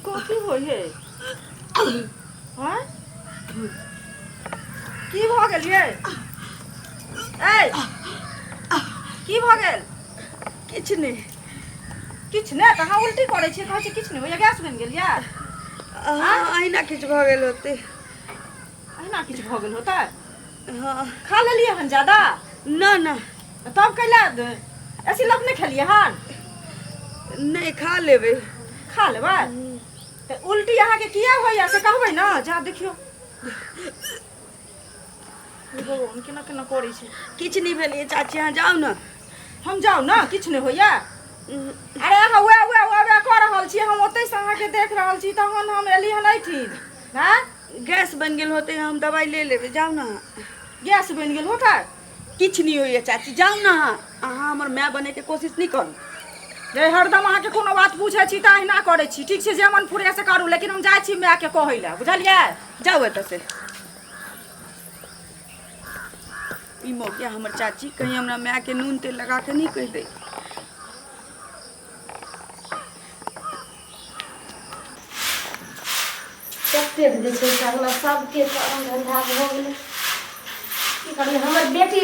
कथी होइ है आँय? की भऽ गेल यै ऐ की भऽ गेल किछु नहि किछु नहि तऽ अहाँ उल्टी करै छियै कहै छियै किछु नहि होइया गैस बनि गेल यऽ हँ अहिना किछु भऽ गेल होतै अहिना किछु भऽ गेल होतै हँ खा लेलियै हन ज्यादा ना ना तब कैला ऐसी लग नहि खेलियै हन नहि खा लेबै खा लेबै तऽ उल्टी अहाँके किया होइया से कहबै ने जा देखियौ हे भगवान केना केना करै छै किछु नहि भेल ये चाची अहाँ जाउ ने हम जाउ ने किछु नहि होइया अरे अहाँ वएह वएह वएह वएह कऽ रहल छी हम ओतहिसँ अहाँके देख रहल छी तहन हम एली हन एहिठिन आँय गैस बनि गेल होतै हम दबाइ ले लेबै जाउ ने अहाँ गैस बनि गेल होतै किछु नहि होइए चाची जाउ ने अहाँ अहाँ हमर माय बनैके कोशिश नहि करू रे हरदम अहाँके कोनो बात पूछै छी तऽ अहिना करै छी ठीक छै जे मन फुरे से करू लेकिन हम जाइ छी मायके कहै लए बुझलियै जाउ एतऽसँ ई मौका हमर चाची कहीं हमरा मायके नून तेल लगा के नहि कहि दै कतेक जे छै से अङ्गना सबके काम धन्धा भऽ गेलै की करबै हमर बेटी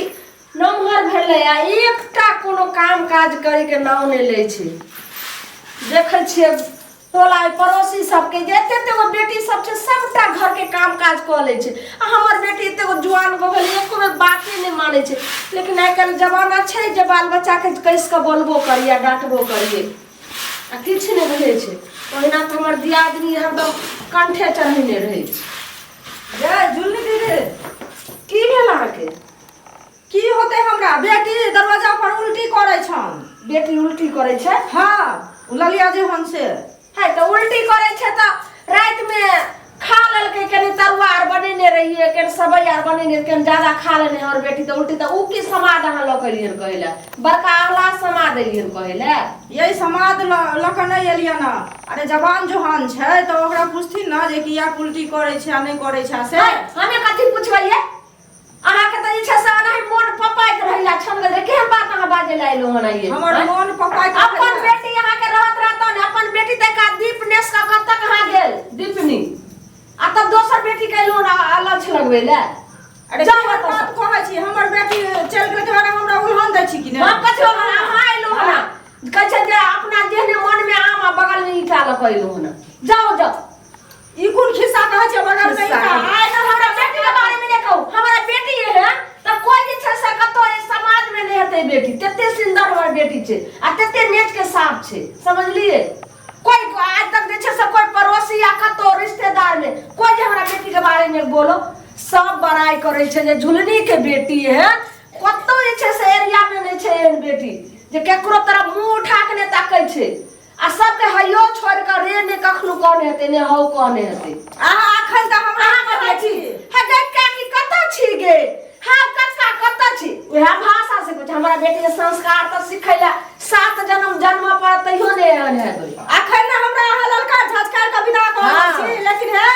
नमहर भेलै आ एकटा कोनो काम काज करैके नाम नहि लै छै देखै छियै टोला पड़ोसी सबके जे एते एते गो बेटी सब छै सबटा घरके काम काज कऽ लै छै आ हमर बेटी एते गो जुआन भऽ गेलै एको बेर बाते नहि मानै छै लेकिन आइ काल्हि जमाना छै जे बाल बच्चाके कसि कऽ बोलबो करियै डाँटबो करियै आ किछु नहि बुझै छै ओहिना तऽ हमर दियादनी हरदम कंठे चढ़ेने रहै छै गे झुलनी दीदी की भेल अहाँके की होतै हमरा बेटी दरवाजा पर उल्टी करै छन बेटी उल्टी करै छै हँ ओ ललिया जे हन से है तऽ उल्टी करै छै तऽ रातिमे खा लेलकै कनि तरुआ आर बनेने रहियै कनि सबइ आर बनेने कनि ज्यादा खा लेने हमर बेटी तऽ उल्टी तऽ ओ की समाद अहाँ लऽ कऽ एलियनि कहै लए बड़का आला समाद एलियनि कहै लए यही समाद लऽ कऽ नहि एलियै ने अरे जवान जोहान छै तऽ ओकरा पुछथिन ने जे किया उल्टी करै छै आ नहि करै छै से है, हमे कथी पुछबै ये अहाँके तऽ जे छै से एनाही मोन पपाइत रहैला छन गेल केहन बात अहाँ बाजै लए एलहुँ हन आइये हमर मोन पपाइत अपन बेटी अहाँके रहत रहत ने अपन बेटी तऽ का दीप नेस कऽ कतऽ कहाँ गेल दीपनी आ तब दोसर बेटी के एलहुँ हन अलग लगबै लए अरे जाउ केहन एतऽ बात कहै छी हमर बेटी चलि गेलै तऽ हमरा उल्हन दै छी कि नहि हम कथी अहाँ एलहुँ हन कहै छै जे अपना जेहने मनमे आम आ बगलमे ईंटा लऽ कऽ एलहुँ हन जाउ जाउ ई कोन खिस्सा कहै छै बगल में खिस्सा। आइ तऽ हमरा बेटी के बारे में नहि कहू हमरा बेटी है तऽ कोई जे छै से कतौ एहि समाज में नहि हेतै बेटी तते सुंदर हमर बेटी छै आ तते नेट के साफ छै समझलिए कोई आज तक जे छै से कोई पड़ोसी या कतौ रिश्तेदार में कोई जे हमरा बेटी के बारे में बोलो सब बड़ाई करै छै जे झुलनी के बेटी है कतौ जे छै से एरिया में नहि छै एहन बेटी जे केकरो तरफ मुंह उठा के नहि ताकै छै आ सबके हइयो छोड़ि कऽ रे ने कखनो कहने हेतै ने हौ कहने हेतै अहाँ अखन तऽ हमरा अहाँ कहै छी हे गे काकी कतऽ छी गे हँ कक्का कतऽ छी उएह भाषा से कुछ हमरा बेटी के संस्कार तऽ सिखै लए सात जन्म जन्म पर तैयो ने एहन हेबै अखन ने हमरा अहाँ ललका झझकार के विदा कऽ रहल हाँ। छी लेकिन हे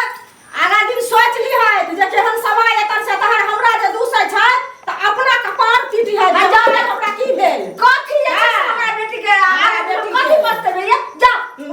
आगा दिन सोच ली है जे केहन समय एतन से तहन हमरा जे दूसै छै तऽ अपना कपार पीटी है आ जाओ ने। हमरा की भेल कथी जे छै से हाँ। हमरा बेटी के हमरा बेटी के। कथी बजतै भैया जा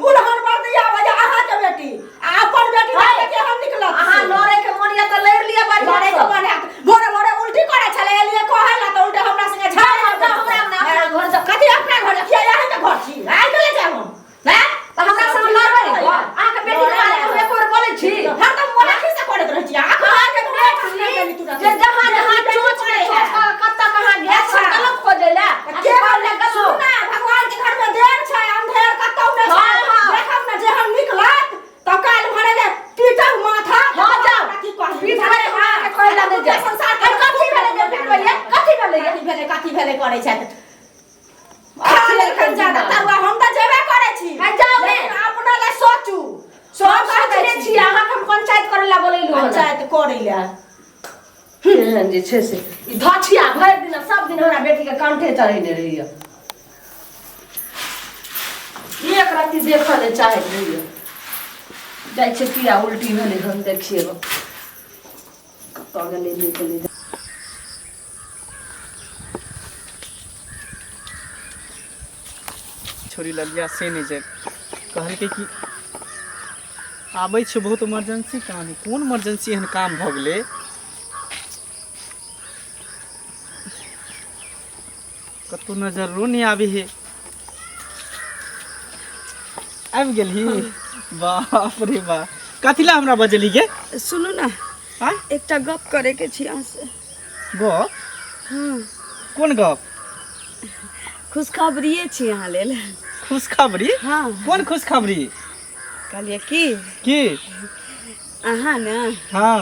उलहन बर्दिया वजह अहाँ के बेटी आ अपन बेटी है। के केहन निकलत अहाँ लड़े के मन या तऽ लड़ि लिअ बढ़िआँ लड़े के सँ। मन हैत भोरे भोरे उल्टी करे छले एलिए कहै ला तऽ उल्टे हमरा संगे झगड़ा जाओ, जाओ, हमरा अंगना, अपना घर जाओ। कथी अपना घर जाओ किया अहाँ के घर छी आइ के ले जाब हम हैं? तऽ हमरा संग लड़बै अहाँके बेटी के बारे में हम एको बेर बोलै छी हरदम मोनाखी से करैत रहै छी आँख अहाँके बेटी जे जहाँ जहाँ चोच में चोच कऽ कतऽ कहाँ गेल अच्छा। गलत खोजै लए आ के कहै लए गलत। सुनू ना भगवान के घर में देर छै अंधेर कतौ नहि छै हाँ, हाँ। देखब ने जेहन निकलत तऽ काल्हि भरे जे पीटब माथा हाँ, जाउ। की कहब पीटबै अहाँके कहै लए नहि जाउ। संसार अरे कथी भेलै जे पीटबै ये? कथी भेलै ये? कथी भेलै कथी भेलै करै छथि खा लेलखिन ज्यादा तरुआ हम तऽ जेबे करै छी है, जाउ ने। लेकिन अपना लए सोचू सब सोचने छी अहाँके हम पंचायत करै लए बोलेलहुँ हन। पंचायत करै लए एहन जे छै से ई धछिया भरि दिन सब दिन हमरा बेटीके कंठे चढ़ेने रहैया एक रत्ती देखऽ नहि चाहैत रहैया जाइ छै किया उल्टी भेलै हन देखिए कतऽ गेलै नहि गेलै। छोरी ललिया से नहि जाय कहलकै कि आबै छै बहुत इमरजेंसी काम है। कोन इमरजेंसी एहन काम भऽ गेलै? कतहु नजरो नहि आबै हे। आबि गेलही? बाप रे बा, कथी लए हमरा बजेली गे? सुनू ने। आँय? एकटा गप करैके छी अहाँसँ। गप? हँ। कोन गप? खुशखबरिए छी अहाँ लेल। खुशखबरी? हँ। कोन खुशखबरी? कहलियै की की अहाँ ने हाँ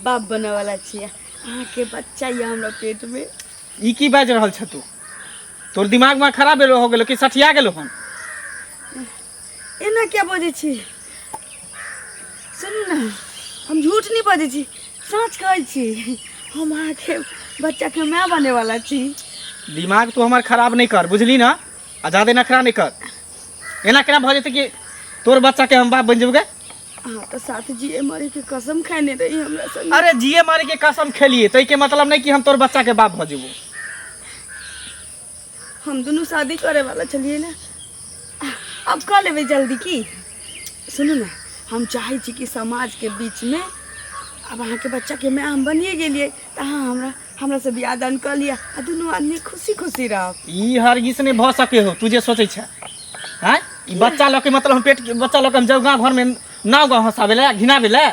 बाप बनैवला छियै, अहाँके बच्चा यऽ हमरा पेटमे। ई की बाजि रहल छ तू? तोर दिमाग में खराब भेलो हो गेलो कि सठिया गेलो हन? एना किया बजै छी? सुनू ने, हम झूठ नहि बजै छी, सच कहै छी। हम अहाँके बच्चाके माय बनैवला छी। दिमाग तू हमर खराब नहीं कर, बुझली ना? आ ज्यादा नखरा नहीं कर। एना केना भऽ जेतै कि तोर बच्चा के हम बाप बनि जेबै? अहाँ तऽ साथ जिए मरे के कसम खाने रही हमरा संग। अरे जिए मारे के कसम खेलिए तै के मतलब नहीं कि हम तोर बच्चा के बाप भऽ जेबो। हम दुनू शादी करे वाला छलियै ने, अब कऽ लेबै जल्दी की। सुनू ने, हम चाहै छी कि समाजके बीचमे आब अहाँके बच्चाके माय हम बनिए गेलियै तऽ अहाँ हमरा हमरासँ बियाह दान कऽ लिअ आ दुनू आदमी खुशी खुशी रहब। ई हरगिज नहीं भऽ सके हो, तू जे सोचै छै। आँय, ई बच्चा लऽ के मतलब हम पेट के बच्चा लऽ के हम जाउ गाँव घरमे नाव गाँव हँसाबै लए घिनाबै लए?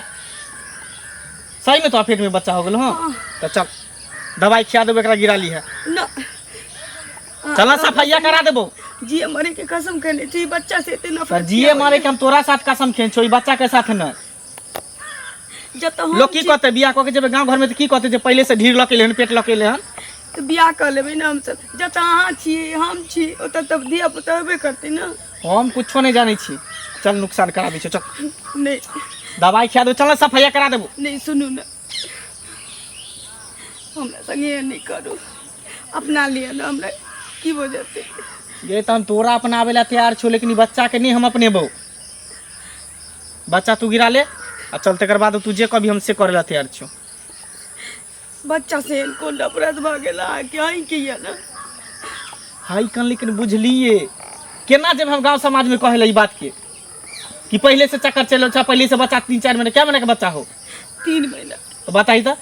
सही में तोरा पेट में बच्चा हो गेल? हँ तऽ चल दवाई खिया देबो, एकरा गिरा ली है। न। चल ना, सफाइया करा देबो। जिए मरे के कसम खेने छी, बच्चा से एते तऽ नफरत जिए किया मारे के हम तोरा साथ कसम खेने छौ, ई बच्चा के साथ न। होइया? जतऽ हम लोग की छी, कहते बियाह कऽ के जेबै गाँव घर में तऽ की कहते जे पहिले से ढीर लऽ के एलै हन, पेट लऽ के एलै हन? तऽ बियाह कऽ लेबै ने हमसब। जतऽ अहाँ छी, हम छी, ओतऽ तऽ धिया पुता हेबे करतै ने। हम कुछो नहीं जानै छी, चल नुकसान कराबै छौ, चल। नहि। दवाई खिया देबो, चल ना, सफाइया करा देबो। नहि, सुनू ने, हमरा संगे एहन नहि करू, अपना लिअ ने हमरा, की भऽ जेतै? ये तऽ हम तोरा अपनाबै लए तैयार छौ, लेकिन ई बच्चा के नहीं हम अपनेबौ। बच्चा तू गिरा ले आ चल, तकर बाद तू जे कभी हम से करे ला तैयार छौ। बच्चा से एहन कोन अपराध भऽ गेल अहाँके? अहीँके यऽ ने। हाई कन, लेकिन बुझलिए केना जब हम गांव समाज में कहे ला ई बात के कि पहले से चक्कर चल छै, पहले से बच्चा 3-4 महीना, क्या महीना के बच्चा हो? 3 महीना। तो बताई तऽ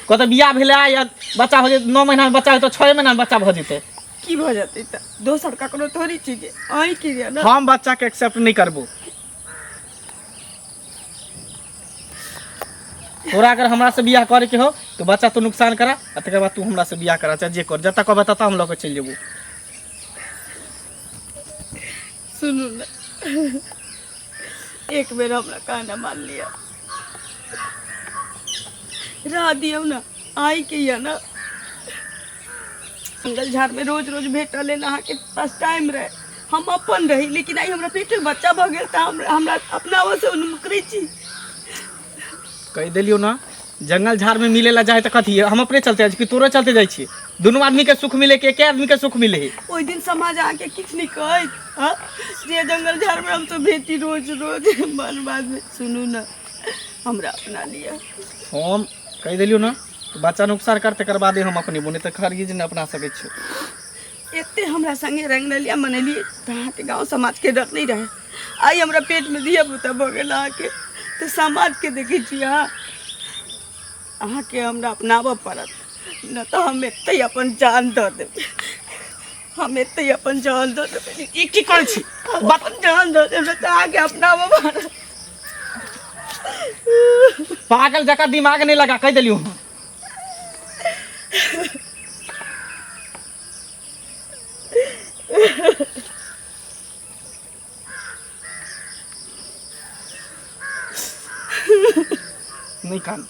कतऽ बियाह भेलै या बच्चा हो जेतै? 9 महीना में बच्चा हो तऽ 6 महीना में बच्चा भऽ जेतै। की भऽ जेतै तऽ? दोसर ककरो थोड़ी छी जे अहीँके यऽ ने। हम बच्चा के एक्सेप्ट नहीं करबो। तोरा अगर हमरा से बियाह करे के हो तो बच्चा तू नुकसान करा आ तकर बाद तू हमरा से बियाह करा, चाहे जे कर, जतऽ कहबे ततऽ हम लऽ के चलि जेबो। सुनू ने, एक बेर हमरा कहना मान लिअ, रह दियौ ने, अहीँके यऽ ने। जंगल झाड़मे रोज रोज भेटऽ लेल अहाँके पास टाइम रहै, हम अपन रही, लेकिन आइ हमरा पेटमे बच्चा भऽ गेल तऽ हमरा हमरा अपनाबऽसँ मुकरै छी। कहि देलियौ ना, जंगल झाड़ में मिले ला जाए तऽ कथी हम अपने चलते जाइ छी कि तोरे चलते जाइ छी? दुनू आदमी के सुख मिले कि एके आदमी के सुख मिले है? ओहि दिन समाज अहाँके किछु नहि कहैत? हँ, जे जंगल झाड़मे हमसब भेटी रोज रोज वनवासमे। सुनू ने, हमरा अपना लिअ। हम कहि देलियौ ना, बच्चा नुकसान कर तकर बादे हम अपने बोने तऽ हरगिज नहि अपना सकै छियौ। एते हमरा संगे रंग रलिया मनेलियै तऽ अहाँके गाँव समाजके डर नहि रहै। आइ हमरा पेटमे धिया पुता भऽ गेल अहाँके तऽ समाजके देखै छी अहाँ। अहाँके हमरा अपनाबऽ पड़त, नहि तऽ हम एतै अपन जान दऽ देबै, हम एतै अपन जान दऽ देबै। ई की करै छी? हम अपन जान दऽ देबै तऽ अहाँके अपनाबऽ पड़त। पागल जकाँ दिमाग नहि लगा, कहि देलियौ हम। नहि कान,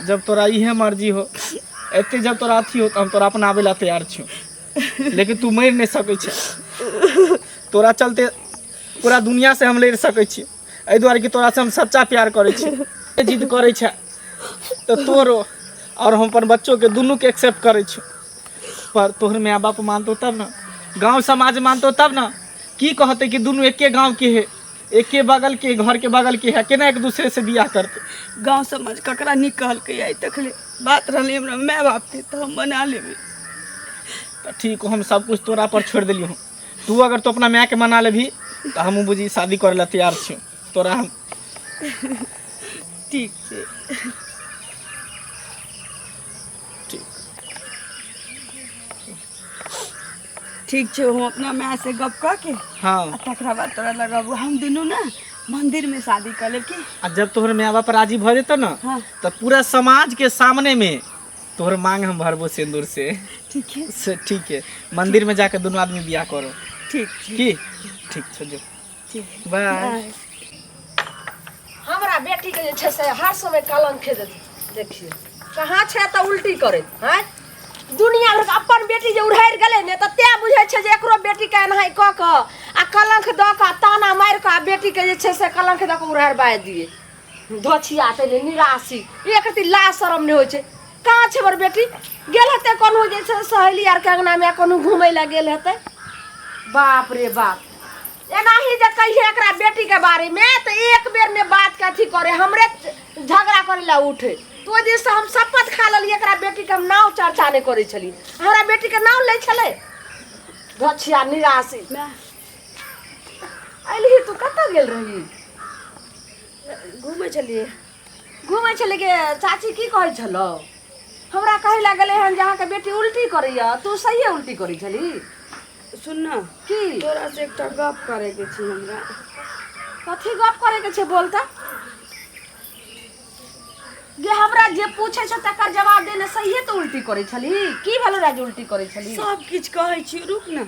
जब तोरा इहे मर्जी हो, एते जब तोरा अथी हो, तऽ हम तोरा अपनाबै ला तैयार छियौ, लेकिन तू मरि नहि सकै छै। तोरा चलते पूरा दुनिया से हम लड़ि सकै छी। एहि दुआरे कि तोरासँ हम सच्चा प्यार करै छी। जिद करै छै तऽ तोरो आओर हम अपन बच्चोके दुनूके एक्सेप्ट करै छी, पर तोहर माय बाप मानतो तब ने, गाँव समाज मानतो तब ने। की कहतै कि दुनू एके गाँवके है, एके बगल के, घर के बगल के है, केना एक दूसरे से बियाह करते? गाँव समाज ककरा नीक कहलकै आइ तक? बात रहलै हमरा माय बापके तऽ हम बना लेबै। तऽ ठीक, हम सब कुछ तोरा पर छोड़ि देलियौ। तू अगर तो अपना मायके मना लेबही तऽ हमहूँ बुझी शादी करै लए तैयार छी तोरा हम। ठीक छै। ठीक। ठीक छै, हम अपना माय से गप कऽ के हाँ आ तकरा बाद तोरा लगाबू। हम दुनू ने मंदिर में शादी कर लेब की? आ जब तोहर माय बाप राजी भऽ जेतौ ने, हाँ, तऽ पूरा समाज के सामने में तोहर मांग हम भरबो सिंदूर से। ठीक है। से ठीक है, मंदिर में जाके दुनू आदमी बियाह करो। ठीक छै। की ठीक छै, जो। ठीक। बाय। बाय। हमरा बेटीके जे छै से हर समय कलंक दे। देखिए कहाँ छै तऽ उल्टी करैत आँय। दुनिया भरिके अपन बेटी जे उड़ारि गेलै ने तऽ तें बुझै छै जे एकरो बेटीके एनाहि कऽ कऽ आ कलंक दऽ कऽ आ ताना मारि कऽ आ बेटीके जे छै से कलंक दऽ कऽ उड़ारि बाजि दियै। धोछिया तैने निराशी, एक रति लाज शरम नहि होइ छै। कहाँ छै हमर बेटी? गेल हेतै कोनो जे छै सहेली आरके अङ्गनामे, कोनो घुमै लए गेल हेतै। बाप रे बाप, एनाही जे कहिए एकरा बेटीके बारेमे तऽ एक बेर ने बातके अथी करे, हमरे झगड़ा करे लए उठे। तऽ ओहि दिनसँ हम शपथ खा लेलियै, एकरा बेटीके हम नाम चर्चा नहि करै छलियै। हमरा बेटीके नाम लै छलै धोछिया निराशी। अयलही तू? कतऽ गेल रही? घूमै छलियै। घूमै छलै के? चाची की कहै छलौ? हमरा कहै लए गेलै हन जे अहाँके बेटी उल्टी करैया। तू सहिए उल्टी करै छली? सुन न। की? तोरा से एकटा गप करैके छै हमरा। कथी गप करैके छै? बोल तऽ गे। हमरा जे पूछै छै तकर जवाब देने। सहिए तऽ उल्टी करै छली? की भेलो राज उल्टी करै छली? सब किछु कहै छी, रुक न।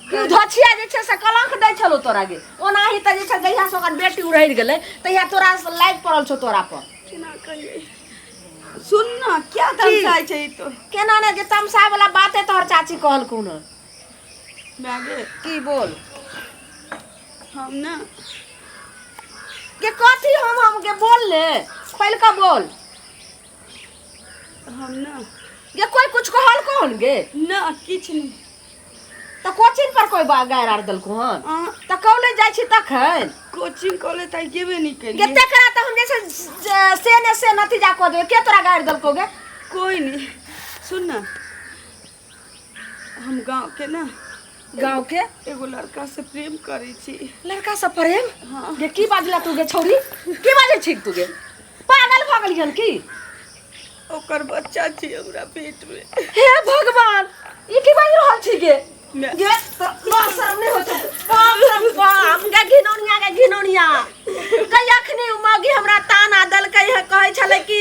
कि धोछिया जे छै से कलंक दै छलो तोरा गे? ओनाही तऽ जे छै जहिया से ओकर बेटी उड़ैड़ गेलै तहिया तोरा से लागि पड़ल छौ तोरा पर। केना कहियै, सुन न, क्या तमसाइ छै ई तो? केना ने जे तमसा वाला बाते तोहर चाची कहलखुन हन। माय गे। की बोल? हम ने के कथी हम के बोल ले, खोल कऽ बोल। हम ने गे कोई कुछ कहल कोन गे? न, किछु नहि। तऽ कोचिंग पर कोई बा गारि आर देलको हन? अहाँ तऽ कॉलेज जाइ छी तखन? कोचिंग कॉलेज तऽ गेबे नहि गे केलियै। तेकरा तऽ हम जे छै से ने से नतीजा कऽ देबै। के तोरा गारि देलको गे? कोई नहीं। सुन न, हम गाँव के ना गाँव के एगो लड़का से प्रेम करै छी। लड़का सब प्रेम? हाँ। गे की बाजला तू? गे छौरी, की बाजै छी तू? गे पागल भऽ गेलियन की? ओकर बच्चा छी हमरा पेट में। हे भगवान, ई की बाजि रहल छी गे? मैं- गे तो शर्म नहीं होत? बाप रे बाप, गे घिनौनिया, गे घिनौनिया कई अखनी उ मौगी हमरा ताना देलकै है, कहै छलै कि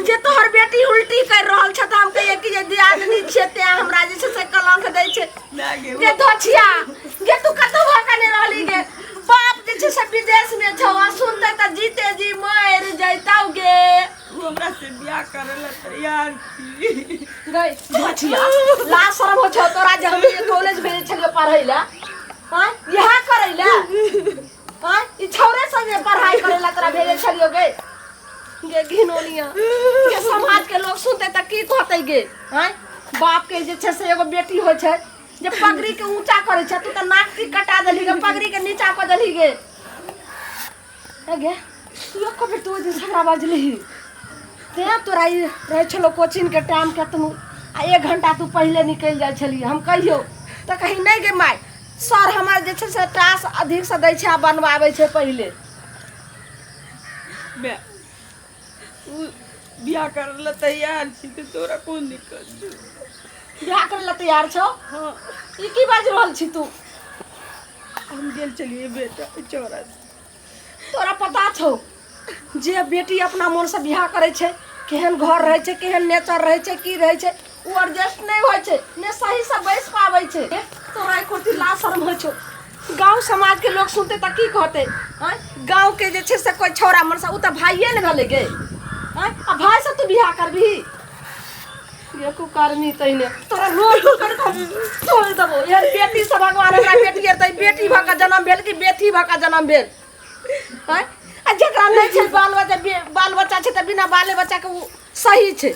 जे तोहर बेटी उल्टी कर रहल छ। तऽ हम कहियै कि जे दियादनी छियै तें हमरा जे छै से कलंक दै छै। माय गे। गे धोछिया, गे तू कतौ भऽ कऽ नहि रहली गे? बाप जे छै से विदेश में छौ आ सुनते तऽ जीते जी मरि जैतौ गे। उ हमरा से बियाह करे ला तैयार छी। गई धोछिया, लाज शरम हो छौ तोरा जे हम ये कॉलेज भेजै छलियै पढ़ै लए, आँय, इएह करै लए? आँय, ई छौरे संगे पढ़ाई करै लए तोरा भेजै छलियौ गे? गे घिनौनिया गे, समाज के लोग सुनतै तऽ की कहतै गे? आँय, बाप के जे छै से एगो बेटी होइ छै जे पगड़ी के ऊंचा करै छै, तू तऽ नाक की कटा देलही गे, पगड़ी के नीचा कऽ देलही गे। ए गे, तू एको बेर तू ओहि दिन हमरा बजलिही तें तोरा ई रहै छलो कोचिंगके टाइम केतनो आ एक घंटा तू पहिले निकलि जाइ छलियै। हम कहियौ तऽ कही नहि गे माय, सर हमर जे छै से टास्क अधिकसँ दै छै आ बनबाबै छै पहिले। माय, उ बियाह करे ला तैयार छी तऽ तोरा कोन दिक्कत छौ? बियाह करै लए तैयार छौ? हाँ। ई की बाजि रहल छी तू? हम गेल छलियै बेटा चौरा से। तोरा पता छौ जे बेटी अपना मोनसँ बियाह करै छै, केहन घर रहै छै, केहन नेचर रहै छै, की रहै छै, ओ एडजस्ट नहि होइ छै ने सहीसँ बैस पाबै छै। तोरा एको रत्ती लाज शरम होइ छौ? गाँव समाजके लोक सुनतै तऽ की कहतै? आँय, गाँवके जे छै से कोइ छौड़ा मनसा ओ तऽ भाइये ने भेलै गे। आँय, आ भाइसँ तू बियाह करबिही? गे कुकर्मी, तहिने तोरा रोज कर कऽ तोड़ि देबो। एहन बेटी से भगवान हमरा बेटी तऽ बेटी भऽ कऽ जनम भेल कि बेटी भऽ कऽ जनम भेल? आँय आ जकरा नहि छै बाल बच्चा बाल बच्चा छै तऽ बिना बाले बच्चाके ओ सही छै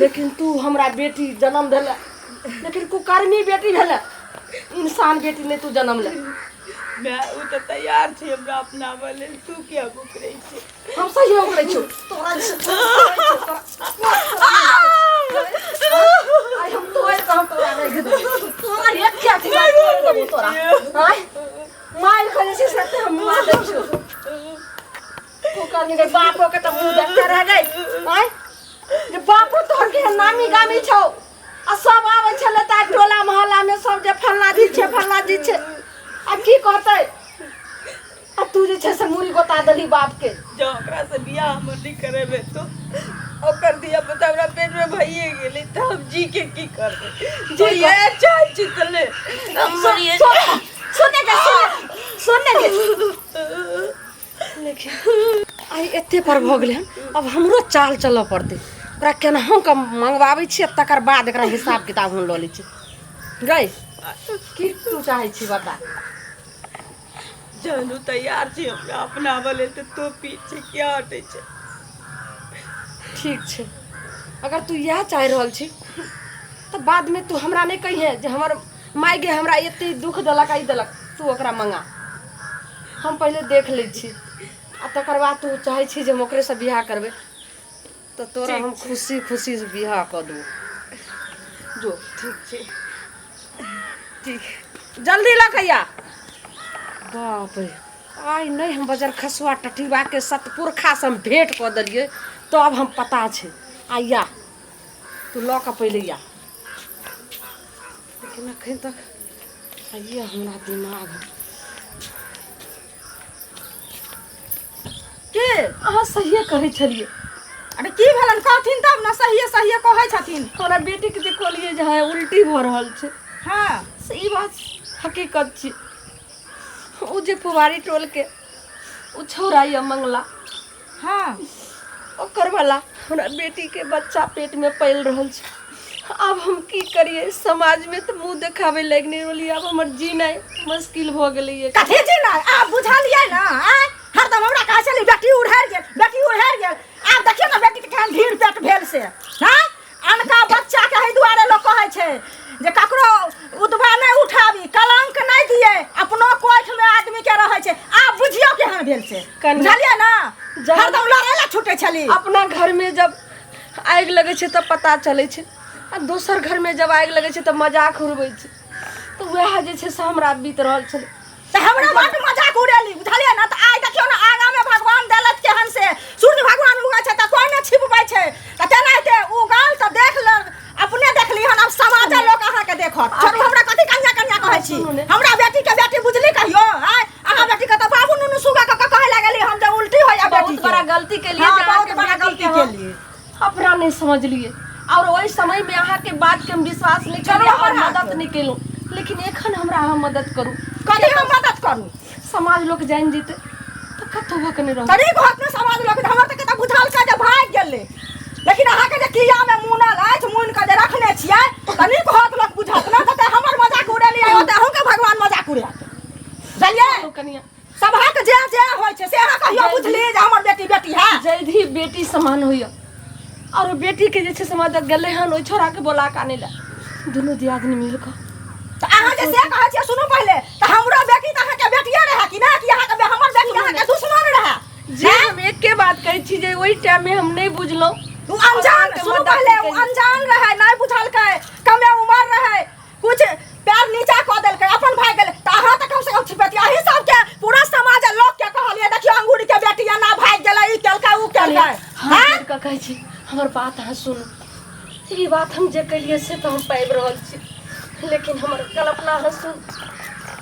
लेकिन तू हमरा बेटी जन्म भेलै लेकिन कुकर्मी बेटी भेलै इंसान बेटी नहि तू जन्म ले माय ओ तऽ तैयार छै हमरा अपनाबऽ लेल तू किया बुकरै छै हम सही उकरै छौ तोरा आइ हम तोड़ कऽ हम तोरा राखि देबौ तोरा एक क्या थी तोड़ देबौ तोरा आइ मारि खा जे छै से हम मुआ दै छौ कुकर्मी के बापो के तऽ मुँह देखते रह गई आइ जे बापो तोहर के नामी गामी छौ आ सब आबै छलै तऽ टोला मोहल्ला में सब जे फल्ला जी छै फल्ला जी छै आ की कहतै आ तू जे छै से मुड़ी गोता देली बाप के जँ ओकरा से बियाह हमर नहि करेबै तो ओकर धिया पुता हमरा पेट में भइए गेलै तऽ हम जी के की करबै जे इएह चाहै छी तऽ ले हम मरिए सुने के सुने के लेकिन आइ एते पर भऽ गेलै हन अब हमरो चाल चलऽ पड़तै ओकरा केनाहु कऽ मंगवाबै छियै तकर बाद एकरा हिसाब किताब हम लऽ लै छी गै की तू चाहै छी बता जहन ओ तैयार छै हमरा अपनाबऽ लेल तऽ तू पीछे किया हटै छै ठीक छै अगर तू इएह चाहि रहल छी तऽ बादमे तू हमरा नहि कहिहे जे हमर माय गे हमरा एते दुख देलक आ ई देलक तू ओकरा मंगा हम पहिले देख लै छी आ तकर बाद तू चाहै छी जे हम ओकरेसँ बियाह करबै तऽ तोरा हम खुशी खुशी से बियाह कऽ देबो जो ठीक छै ठीक जल्दी लऽ कऽ आ बाप रे आइ नहि हम बजर खसुआ टटीबाके सतपुरखासँ हम भेँट कऽ देलियै तब हम पता छै आइ आ तू लऽ कऽ पहिले आ लेकिन एखन तक आइए हमरा दिमाग के अहाँ सहिए कहै छलियै अरे की भेलन कहथिन तब ने सहिए सहिए कहै छथिन हमरा बेटीके जे कहलियै जे हँ उल्टी भऽ रहल छै हँ से ई बात हकीकत छी ओ जे पुवारी टोलके ओ छौड़ा यऽ मंगला हँ ओकर वाला हमरा बेटीके बच्चा पेटमे पलि रहल छै आब हम की करियै समाजमे तऽ मुँह देखाबै लायक नहि रहलियै आब हमर जीनाइ मुश्किल भऽ गेलैए कथी जीनाइ आब बुझलियै ने आँय हरदम हमरा कहै छली बेटी उड़हरि गेल बेटी उड़हरि गेल आब देखियौ ने बेटीके केहन ढीर पेट भेल से हँ अनका बच्चाके एहि दुआरे लोक कहै छै जे ककरो उतबा नहि उठाबी कलंक नहि दिए अपनो कोखिमे आदमीके रहै छै आब बुझियौ केहन भेल से कन्या- बुझलियै ने जहन- हरदम लड़ै लए छूटै छली अपना घरमे जब आगि लगै छै तऽ पता चलै छै आ दोसर घरमे जब आगि लगै छै तऽ मजाक उड़बै छै तऽ वएह जे छै से हमरा बीत रहल छलै तऽ हमरा बड्ड मजाक उड़ेली बुझलियै ने तऽ आइ देखियौ ने आगामे भगवान देलथि केहन से सूर्य भगवान उगै छै तऽ कोइ नहि छिपबै छै तऽ तेनाहिते उगल तऽ देख ले अपने देखली हन आब समाज लोक अहाँके देखत छोड़ू हमरा कथी कन्या कन्या कहै छी सुनू ने। हमरा बेटी के बेटी बुझली कहियो आँय अहाँ बेटी के तऽ बाबू नुनू सुगा कऽ के कहै लगली हम जे उल्टी होइया बेटी बहुत बड़ा गलती केलिए हाँ, जे बहुत अहाँके बड़ा बेटी गलती के हम केलिए। अपना नहीं समझलिए और ओहि समय में अहाँके बात के हम विश्वास नहीं चलू केलिए और हमर हाथ। मदद नहीं केलहुँ लेकिन एखन हमरा अहाँ मदद करू कथी हम मदद करू समाज लोक जानि जेतै तऽ कतहु भऽ कऽ नहि रहत तरी घर में समाज लोक हमर तऽ कतऽ बुझल का जे भागि गेलै लेकिन अहाँके जे किया में मुनल अछि मुनि कऽ जे रखने छियै तऽ नीक होत लोक बुझत ने तऽ हमर मजाक उड़ेलियै ओतऽ अहूँके भगवान मजाक उड़ायत बुझलियै चलू कनिया सभक जे जे होइ छै से अहाँ कहियो बुझली जे हमर बेटी बेटी है जैधी बेटी समान होइए और ओ बेटीके जे छै से मदद गेलै हन ओहि छोड़ाके बोला कऽ आनै लए दुनू दियादनी मिल कऽ तऽ अहाँ जे से कहै छियै सुनू पहिले तऽ हमरो बेटी तऽ अहाँके बेटिये रहए कि नहि कि अहाँके हमर बेटी अहाँके दुश्मन रहए जे हम एके बात कहै छी जे ओहि टाइममे हम नहि बुझलहुँ ओ अनजान अहाँके सुनू मदद पहिले ओ केलियै। अनजान रहै नहि बुझलकै कमे उमर रहै कुछ पैर नीचा कऽ देलकै अपन भाग गेलै तऽ अहाँ तऽ कम से कम छिपेतियै अहीं सबके पूरा समाज आ लोक के कहलियै देखियौ अंगूरी के बेटी एना भागि गेलै ई केलकै ऊ केलकै हम हैं जोड़ि कऽ कहै छी हमर बात अहाँ सुनू ई बात हम जे केलियै से तऽ हम पाबि रहल छी लेकिन हमर कल्पना अहाँ सुनू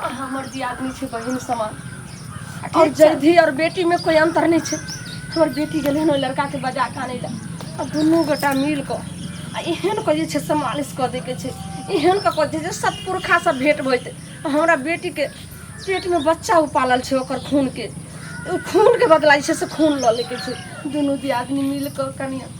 अहाँ हमर दियादनी छी बहिन समान और जैधी और बेटी में कोई अंतर नहीं छै हमर बेटी गेलै हन ओहि लड़काके बजा कऽ आनै लए आ दुनू गोटा मिल कऽ आ एहन कऽ जे छै से मालिश कऽ दैके छै एहन कऽ कऽ जे छै सतपुरखासँ भेँट भऽ जेतै आ हमरा बेटीके पेटमे बच्चा ओ पालल छै ओकर खूनके ओ खूनके बदला जे छै से खून लऽ लैके छै दुनू दियादनी मिल कऽ कनिया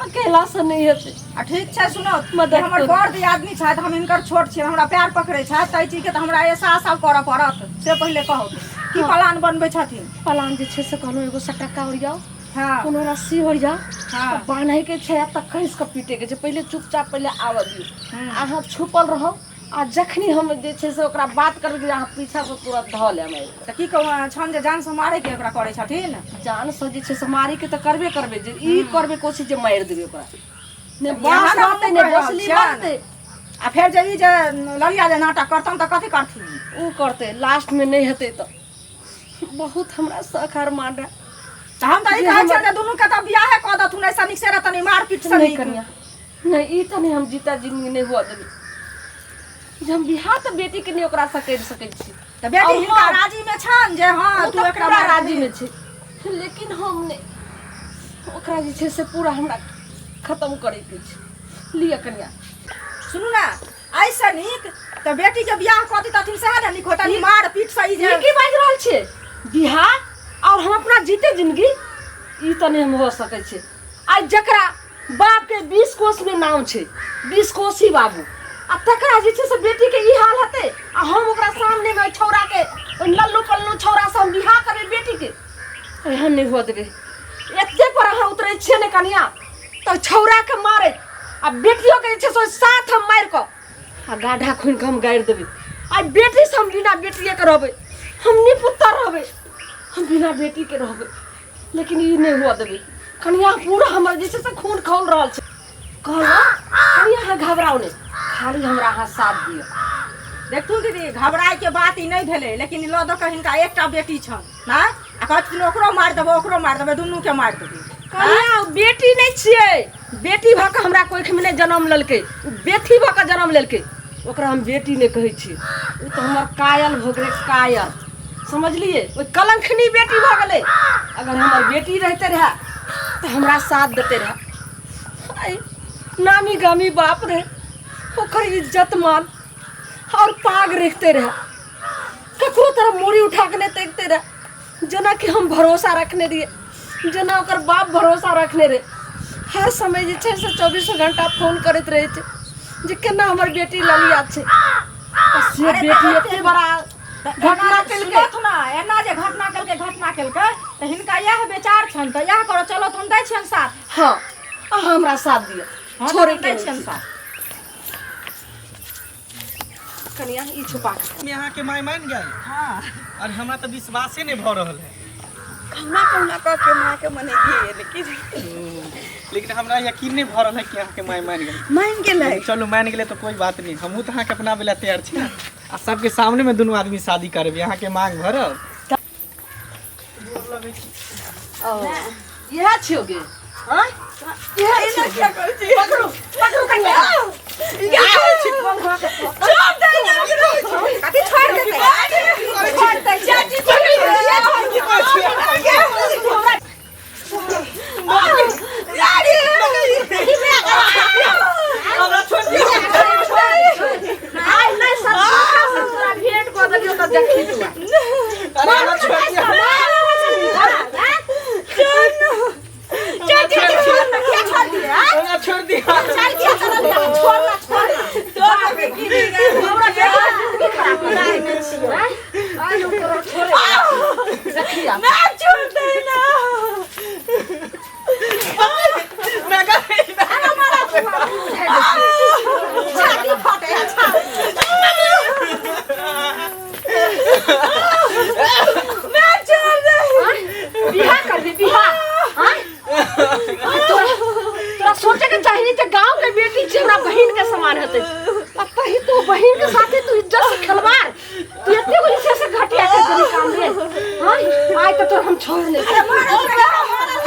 अकेलासँ नहि हेतै आ ठीक छै सुनो मदद हमर करू। बड़ दियादनी छथि हम हिनकर छोट छियनि हमरा पैर पकड़ै छथि ताहि चीजके तऽ हमरा एहसास आब करऽ पड़त से पहिले कहू की प्लान बनबै छथिन? प्लान जे छै से कहलहुँ एगो सटक्का ओरियाउ, हँ कोनो रस्सी ओरियाउ, हँ बान्है के छै आ तऽ कसि कऽ पीटै के छै। पहिले चुपचाप पहिले आबऽ दियौ, अहाँ छुपल रहू आ जखनी हम जे छै से ओकरा बात करबै कि अहाँ पीछासँ तुरंत धऽ लेब आबि कऽ। तऽ की कहू छन जे जान से मारै के ओकरा करै छथिन? जानसँ जे छै से मारैके तऽ करबे करबै, जे ई करबै कोशिश जे मारि देबै ओकरा, ने इएह बाँस ने रहतै हमहूँ ने कहि रहल बसली छियनि। बनतै। आ फेर जे ई जे ललिया जे नाटक करतन तऽ कथी करथिन? ओ करतै लास्टमे नहि हेतै तऽ बहुत हमरा शख आर मान रहे। तऽ हम तऽ ई जे कहै हमर छियै जे दुनू के तऽ बियाहे कऽ देथुन, ऐसा नीक से रहतनि मारपीट से नहि नीक। कनिया नहि, ई तऽ नहि हम जीता जिंदगी नहि हुआ देबै जे हम बियाह तऽ बेटीके नहि ओकरासँ करि सकै छी। तऽ बेटी आओर हिनका हम राजीमे छनि जे हँ ओ तू तऽ एकरा पूरा मारि राजीमे छै, लेकिन हम नहि, ओकरा जे छै से पूरा हमरा खतम करैके छै। लिअ कनिया। सुनू ने, एहिसँ नीक तऽ बेटीके बियाह कऽ दितथिन सएह ने नीक होतनि, मार पीट से ई जे ई की बाजि रहल छियै? बियाह आओर हम अपना जीते जिंदगी, ई तऽ नहि हम हो सकै छै। आइ जकरा बापके 20 कोसमे नाम छै, 20 कोसी बाबू, आ तकरा जे छै से बेटीके ई हाल हेतै आ हम ओकरा सामनेमे ओहि छौड़ाके, ओहि लल्लू पल्लू छौड़ासँ हम बियाह करबै बेटीके? एहन नहि हुअ देबै। एतेक पर अहाँ उतरै छियै ने कनिया, तऽ छौड़ाके मारैत आ बेटियोके जे छै से ओहि साथ हम मारि कऽ आ गाढ़ा खूनि कऽ हम गाड़ि देबै। आइ बेटीसँ हम बिना बेटिएके रहबै, हम निपुत्तर रहबै, हम बिना बेटीके रहबै, लेकिन ई नहि हुअ देबै। कनिया पूरा हमर जे छै से खून खौल रहल छै। कहलहुँ कनिया अहाँ घबराउ नहि, खाली हमरा अहाँ साथ दिअ। देखथुन दीदी, घबराइके बात ई नहि भेलै, लेकिन लऽ दऽ कऽ हिनका एकटा बेटी छनि ने, आ कहै छथिन ओकरो मारि देबै, ओकरो मारि देबै, दुनूके मारि देबै। कनिया ओ बेटी नहि छियै, बेटी भऽ कऽ हमरा कोखिमे नहि जनम लेलकै, ओ बेथी भऽ कऽ जनम लेलकै, ओकरा हम बेटी नहि कहै छियै। ओ तऽ हमर कायल भऽ गेलै, कायल, समझलियै? ओहि कलंखनी बेटी भऽ गेलै। अगर हमर बेटी रहिते रहए तऽ हमरा साथ देते रहए। आइ नामी गामी बाप रहे, ओकर इज्जत मान और पाग रखते रहे, ककरो तरफ मूड़ी उठा के नहि देखते रहे, जेनाकि हम भरोसा रखने रहियै, जेना ओकर बाप भरोसा रखने रहे। हर समय जे छै से चौबीसो घंटा फोन करैत रहै छै जे केना हमर बेटी ललिया छै, आ से अरे बेटी तऽ एते बड़ा घटना केलकै। सुनथु ने, एना जे घटना केलकै, घटना केलकै तऽ हिनका इएह विचार छनि तऽ इएह करऽ चलो, तऽ हम दै छियनि साथ। हँ, अहाँ हमरा साथ दिअ। हँ, तऽ छोड़ै हम के दै नहि छियनि छै। साथ। कनिया ई छुपा के में अहाँके माय मान गेल? हँ। और हमरा तऽ विश्वासे नहि भऽ रहल है। कहुना कहुना कऽ के माँके मनेलियै, लेकिन लेकिन हमरा यकीन नहि भऽ रहल है कि अहाँके माय मान गेल। मानि गेलै। चलू, मान गेलै तऽ कोई बात नहीं, हमहूँ तऽ अहाँके अपनाबै लए तैयार छी ने, आ सबके सामने में दुनू आदमी शादी करबै, अहाँके मांग भरब। ओ इएह छियौ गे? हँ, इएह छियौ गे? पकड़ू पकड़ू कनिया। कथी छोड़ि देतै? छोड़ि दै चाची, आइ नहि सर तोरा भेंट कऽ देलियौ तऽ देखी तू। अरे हमरा छोड़ दिअ। चाची, किया छोड़ दिए? हमरा छोड़ दिअ। चल, किया चलल? छोड़ ना, छोड़ ना। हमरा बेटी के जिंदगी खराब कर देलकै। आइ हम तोरा छोड़े देखिया। छाती फटे है, छाती। बियाह करबी बियाह? आँय? तोरा तोरा सोचे के चाही जे गांव के बेटी छै, हमरा बहिन के समान हेतै, आ तही तू बहिन के साथे तू इज्जत से खिलवाड़, तू एते गो जे छै से घटिया कर देली काम रे। आँय, आइ तऽ तोरा हम छोड़ नहि सकब।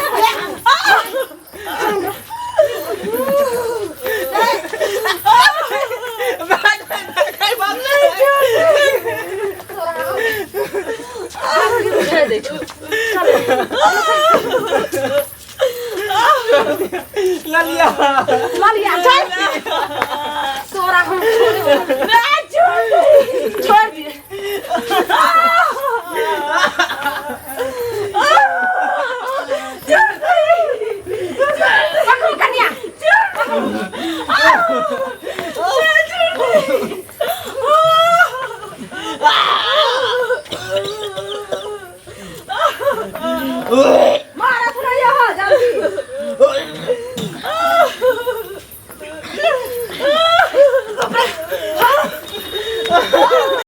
बुझाइ दै छौ। ललिया, ललिया, चल, तोरा हम छोड़ छोड़ दिए। पकड़ू कन्या।